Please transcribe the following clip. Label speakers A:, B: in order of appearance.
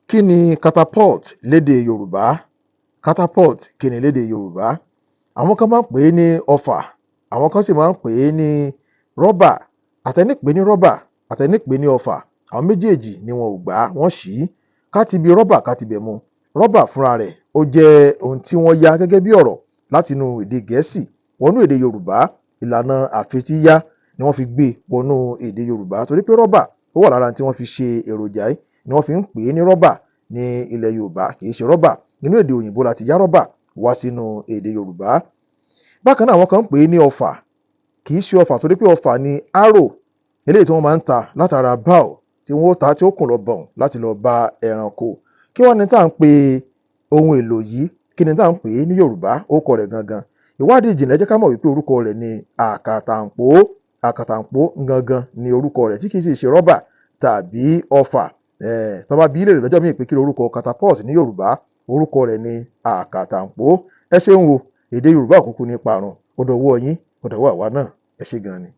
A: Kí ni catapult lédè Yorùbá? Catapult, kí ni lédè Yorùbá? Àwọn kan máa ń pè é ní ọfà, àwọn kan sì máa ń pè é ní rọ́bà. Àtẹni pè é ní rọ́bà, àtẹni pè é ní ọfà, àwọn méjèèjì ni wọn ò gbà á, wọ́n ṣì í. Ká ti bi rọ́bà, ká ti bẹ̀ mu. Rọ́bà fúnra rẹ̀, ó jẹ́ ohun tí wọ́n yá gẹ́gẹ́ bí ọ̀rọ̀ látinú èdè Gẹ̀ẹ́sì wọnú èdè Yorùbá. Ìlànà àfetíyá ni wọ́n fi gbé wọnú èdè Yorùbá, torí pé rọ́bà ó wà lára tí wọ́n fi ṣe èròjà yìí ni wọ́n fi ń pè é ní rọ́bà ní ilẹ̀ Yorùbá. Kì í ṣe rọ́bà, nínú èdè òyìnbó la ti yá rọ́bà wá sínú èdè Yorùbá. Bákan náà, àwọn kan ń pè é ní ọfà. Kì í ṣe ọfà, torí pé ọfà ni arrow, eléyìí tí wọ́n máa ń ta látara bow, tí wọ́n ó ta tí ó kùn lọ bọ̀n láti lọ bá ẹranko. Kí wá ni tá à ń pe ohun èlò yìí? Kí ni tá à ń pè é ní Yorùbá? Orúkọ rẹ̀ gangan, ìwádìí ìjìnlẹ̀ jẹ́ ká mọ̀ wípé orúkọ rẹ̀ ni àkàtàǹpó. Àkàtàǹpó gangan ni orúkọ rẹ̀, tí kì í sì ṣe rọ́bà tàbí ọfà. Tó bá bi í léèrè lọ́jọ́ míì pé kí lorúkọ catapult ní Yorùbá, orúkọ rẹ̀ ni àkàtàǹpó. Ẹ ṣeun o. Èdè Yorùbá ò kúkú ní parun. Ó dọwọ́ yín, ó dọwọ́ àwa náà. Ẹ ṣé gan ni.